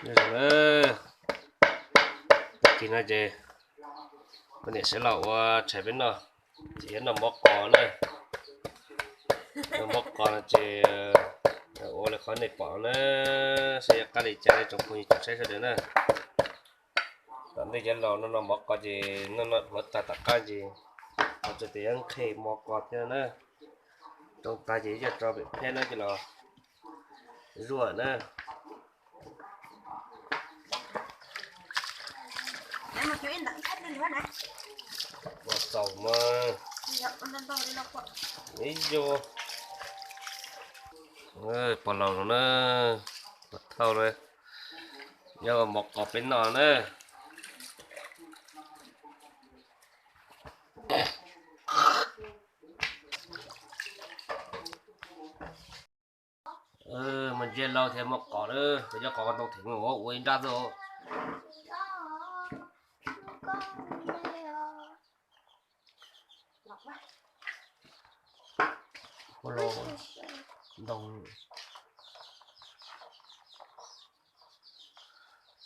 Nyob zoo na, tag kis no ces poj niam sawv los ua tshais peb noj, ces yuav noj mov qos na. Noj mov qos no ces ua li qhov nej pom na, saib yuav qab li cas tsoom phooj ywg tsoom saib sawv daws na. Tom ntej cov laus no noj mov qos ces noj noj hluav taws tom qab ces qhov txhia tias yuav nqhis mov qos thiab na. Rau tas ces coj tso pem phab no coj los zuaj na. Pos txaus mas, ib yus, pos laus no na, pos thauj na, yog mov qos peb noj na. Mas ntsia laus thiab mov qos na, kuv cov qos ntoo theem ua ua ib nrab xwb. Ua los ntoo,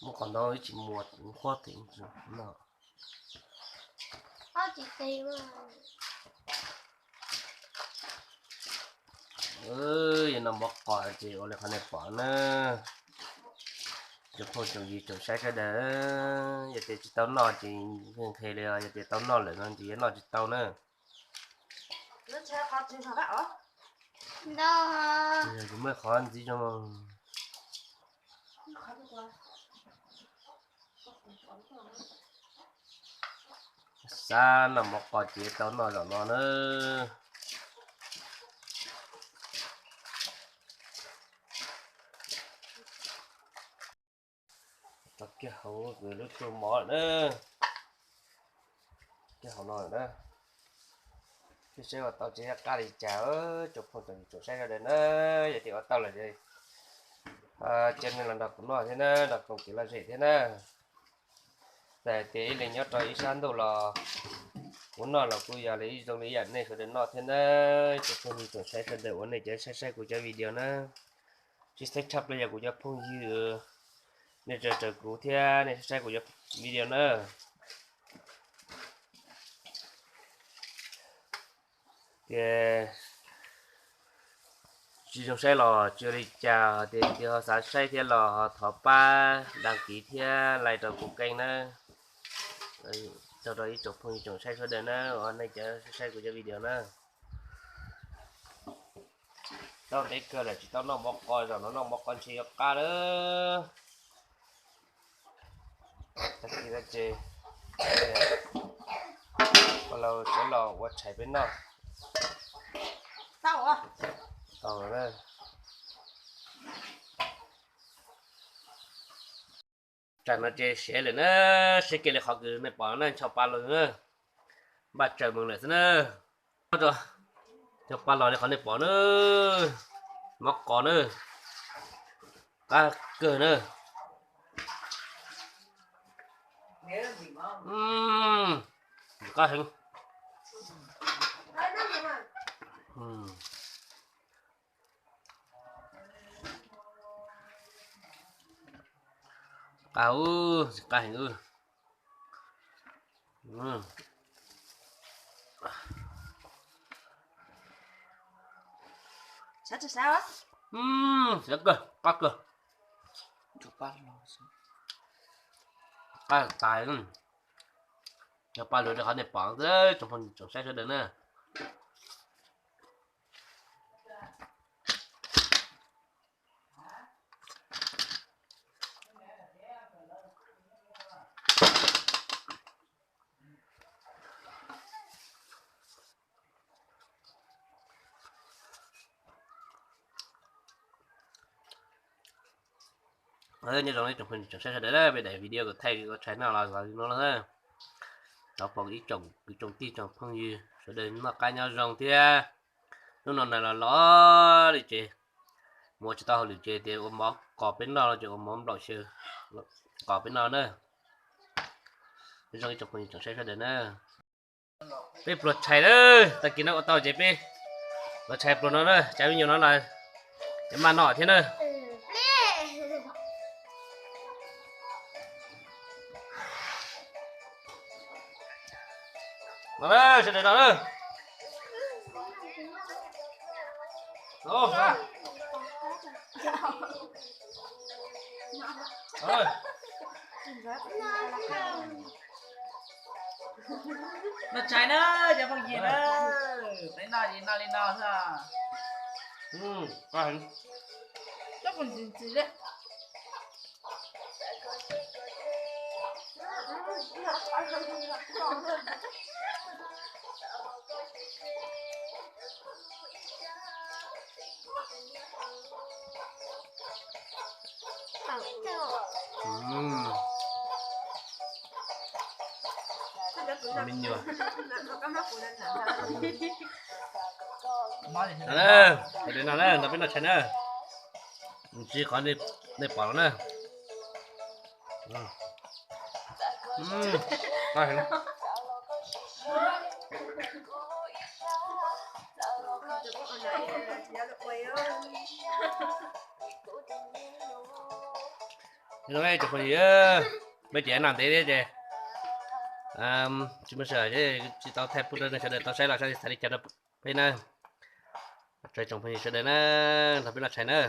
muab qos ntoo ib tsis muas qhuab theem no. Yog noj mov qos ces ua li qhov nej pom na. Tsoom phooj tsoom ywg tsoom saib sawv daws, yog tias tsis tau noj ces nqhis li, yog tias tau noj lawm no ces yuav noj tsis tau na. Muaj qhov ntxiv zoo. Xav noj mov qos ces tau noj zaum no na. Tso kiag hauv lub tsuag mov lawm na. Kiag hauv no lawm na. Saib ua tau tsis qab li cas, tsoom phooj tsoom ywg tsoom saib sawv daws na, yog tias ua tau lawm ces cia nej los nrog kuv noj thiab na, nrog koom kev lom zem thiab na. Txawm hais tias ib leeg nyob rau ib sab ntuj los kuv noj los kuj yog li ib zoo li yam nej sawv daws noj thiab na. Tsoom phooj ywg tsoom saib sawv daws uas nej cov saib saib kuv cov video na, tsis txhawj tshaj plaws yog kuv cov phooj ywg, nej raws raws kuv thiab nej saib saib kuv cov video na. Ces tsis zoo saib los tsis ua li cas, tias tig ho xav saib thiab los ho thov pab đăng ký thiab like rau kuv kênh na. Tso rau ib tsoom phooj ywg tsoom saib sawv daws na, uas nej cov saib kuv cov video na. Tau ntev kawg lawm tsis tau noj mov qos, zaum no noj mov qos ntshe yuav qab lawm. Tag kis no ces pog laus sawv los ua tshais peb noj. Tau na. Tsam no ces siav lawm na, siav kiag li qhov kws nej pom na, ncho pa los na, npaj tsaws mus lawm xwb na. Ncho pa los li qhov nej pom na, mov qos na, qab kawg na. Qab heev. Qab, qab heev. Siav kawg, qab kawg. Qab tas. Ncho pa los li qhov nej pom xwb, tsoom phooj tsoom saib sawv daws na. Nyob zoo ib tsoom phooj ywg tsoom saib sawv daws, peb daim video kuv thaij ua tshais noj los xaus li no lawm xwb. Thov foom ib tsoom kwv tsoom tij tsoom phooj ywg sawv daws noj qab nyob zoo thiab. Hnub no nag los los li ces mus ua tsis tau hauj lwm ces tias ua mov qos peb noj los ces ua mov nplaum xyaw qos peb noj na. Nyob zoo ib tsoom phooj ywg tsoom saib sawv daws na. Peb pluas tshais na, tag kis no ua tau ces peb pluas tshais pluas no na, cov me nyuam no los ces maj noj thiab na. No na, sawv daws no na. Noj tshais na, cov phooj ywg na, peb noj li no li no xwb. Coj kuv ntxiv ntxiv li. Me nyuam. Tam no na, peb noj tshais na. Ntsis qhov nej pom los na. Peb ces noj ntev thiab ces tsis muaj sij hawm, tsis tau thaij pub rau nej sawv daws tau saib los xav li cas rau peb na. Tsoom phooj ywg sawv daws na, nrog peb noj tshais na.